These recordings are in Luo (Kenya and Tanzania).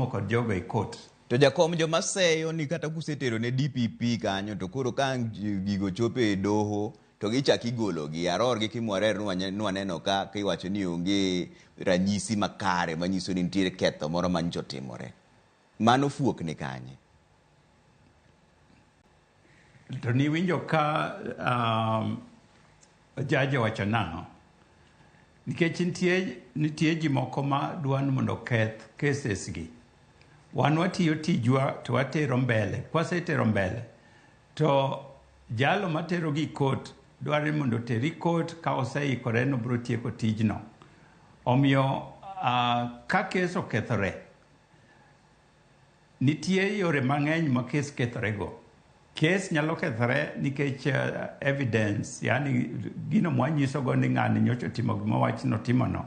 Kod jogo e court. To jakom joma seyo ni kata kusetero ne DPP kanyo to koro ka gigo chopo e doho to gichak igologi. Aror gi Kimwarer nwaneno ka kiwacho ni onge ranyisi makare manyiso ni nitiere ketho moro manyicho otimore. Mano fuok ni kanye? To niwinjo ka jaji owacho nang'o? Nikech nitie ji moko ma dwa ni mondo oketh cases gi. Wan watiyo tijwa to watero mbele. Kwasetero mbele to jalo matero gi court dwaro ni mondo oteri court ka oseikore ni obiro tieko tijno. Omiyo ka kes okethore, nitie yore mang'eny ma kes kethorego. Kes nyalo kethore nikech evidence, yani gino mwanyisogo ni ng'ani nyocha otimo gima wach notimono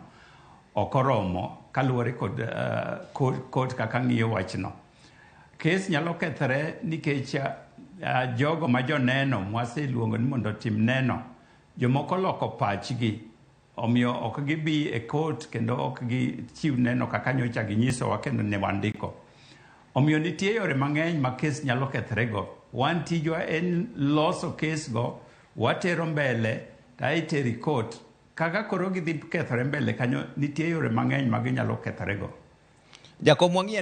ok oromo kaluwore kod court kaka ng'iyo wachno. Kes nyalo kethore nikech jogo ma joneno mwaseluongo ni mondo otim neno, jomoko oloko pachgi, omiyo ok gibi e court kendo ok gichiw neno kaka nyocha ginyisowa kendo ne wandiko. Omiyo nitie yore mang'eny ma kes nyalo kethorego. Wan tijwa en loso kes go, watero mbele, to itero e court. Kaka koro gidhi kethore mbele kanyo, nitie yore mang'eny ma ginyalo kethorego. Jakom wang'iyo